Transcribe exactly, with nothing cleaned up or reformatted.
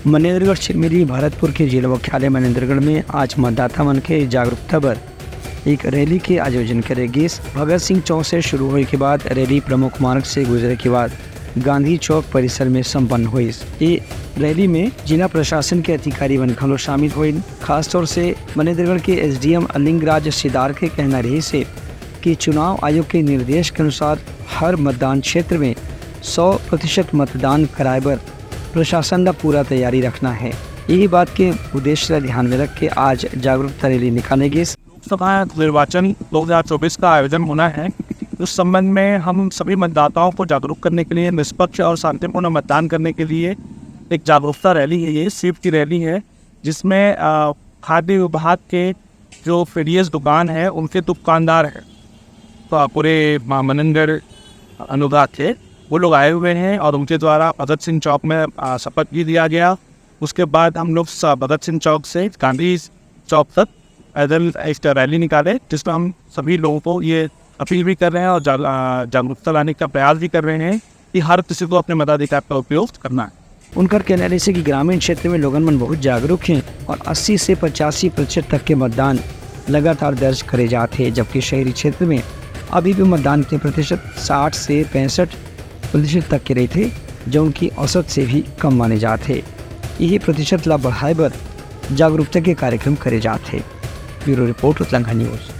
मनेन्द्रगढ़ चिरमिरी भरतपुर के जिला मुख्यालय मनेन्द्रगढ़ में आज मतदाता मन के जागरूकता बर एक रैली के आयोजन करे गिस। भगत सिंह चौक से शुरू होए के बाद रैली प्रमुख मार्ग से गुजरे के बाद गांधी चौक परिसर में संपन्न होइस। ये रैली में जिला प्रशासन के अधिकारी मन घलो शामिल होइन। खासतौर से मनेन्द्रगढ़ के एसडीएम अलिंगराज सिदार के कहना रहिस हे कि चुनाव आयोग के निर्देश के अनुसार हर मतदान क्षेत्र में सौ प्रतिशत मतदान कराए बर प्रशासन ला पूरा तैयारी रखना है। यही बात के उद्देश्य ला ध्यान में रख के आज जागरूकता रैली निकाले गिस। लोकसभा निर्वाचन दो हज़ार चौबीस का आयोजन होना है। उस संबंध में हम सभी मतदाताओं को जागरूक करने के लिए, निष्पक्ष और शांतिपूर्ण मतदान करने के लिए एक जागरूकता रैली है, ये स्वीप की रैली है, जिसमें अ, खाद्य विभाग के जो पीडीएस दुकान है, उनके दुकानदार हैं, तो पूरे मा-, मनेन्द्रगढ़ अनुदात थे, वो लोग आए हुए हैं और उनके द्वारा भगत सिंह चौक में अ, शपथ भी दिया गया। उसके बाद हम लोग स-, भगत सिंह चौक से गांधी चौक तक पैदल एक रैली निकाले, जिसमें हम सभी लोगों को ये अपील भी कर रहे हैं और जाग-, अ, जागरूकता लाने का प्रयास भी कर रहे हैं कि हर किसी को अपने मताधिकार का उपयोग करना है। उनकर कहना रहिस हे कि ग्रामीण क्षेत्र में लोगन मन बहुत जागरूक हैं और अस्सी से पचासी प्रतिशत तक के मतदान लगातार दर्ज करे जात हे, जबकि शहरी क्षेत्र में अभी भी मतदान के प्रतिशत साठ से पैंसठ प्रतिशत तक के रहिथे, जौन की औसत से भी कम माने जात हे। यही प्रतिशत ला बढ़ाए बर जागरूकता के कार्यक्रम करे जात हे। Bureau report, Utlangha news.